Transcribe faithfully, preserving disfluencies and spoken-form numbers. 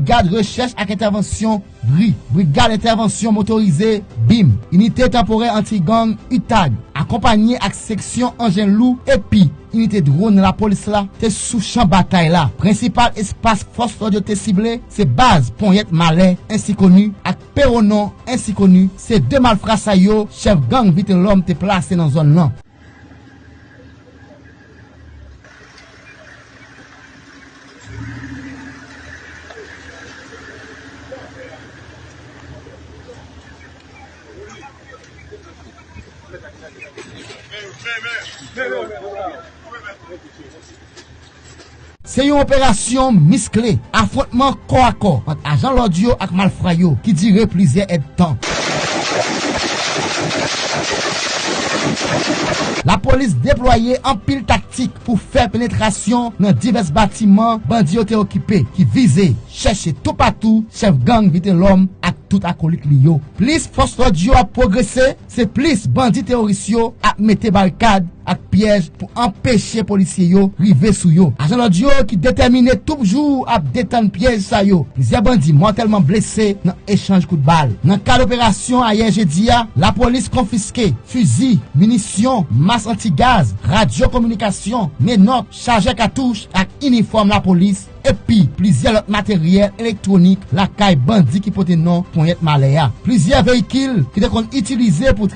Brigad Rechèch ak Entèvansyon, bri, Brigad Entèvansyon Motorize, bim, Inite Tanporè Anti-Gang, utag, akonpanye ak seksyon anjen lou epi inite dwòn lapolis la te sou chan batay la. Prensipal espas fòs lòd yo te sible se baz Ponyèt Malè, ensi koni, ak Pewonon, ensi koni. Se de malfra sa yo chèf gang Vitelòm te plase nan zòn nan. Se yon operasyon miskle, afwontman kò a kò ant ajan lòd yo ak malfra yo ki dire plizyè èdtan. Lapolis deplwaye anpil taktik pou fè penetrasyon nan divès batiman bandi yo te okipe, ki vize chèche toupatou chèf gang Vitelòm ak tout akolit li yo. Plis fòs lòd yo ap pwogrese, se plis bandi teworis yo ap mete barikad ak pyèj pou anpeche polisye yo rive sou yo. Ajan lòd yo ki detèmine toujou ap detann pyèj sa yo. Plizyè bandi mòtèlman blese nan echanj kout bal. Nan kad operasyon ayè jedi a, lapolis konfiske fizi, minisyon, mas antigaz, radyo kominikasyon, menòt, chajè katouch ak inifòm lapolis, epi plizyè lòt materyèl elektwonik lakay bandi ki pote non Ponyèt Malè a. Plizyè veyikil ki te konn itilize pou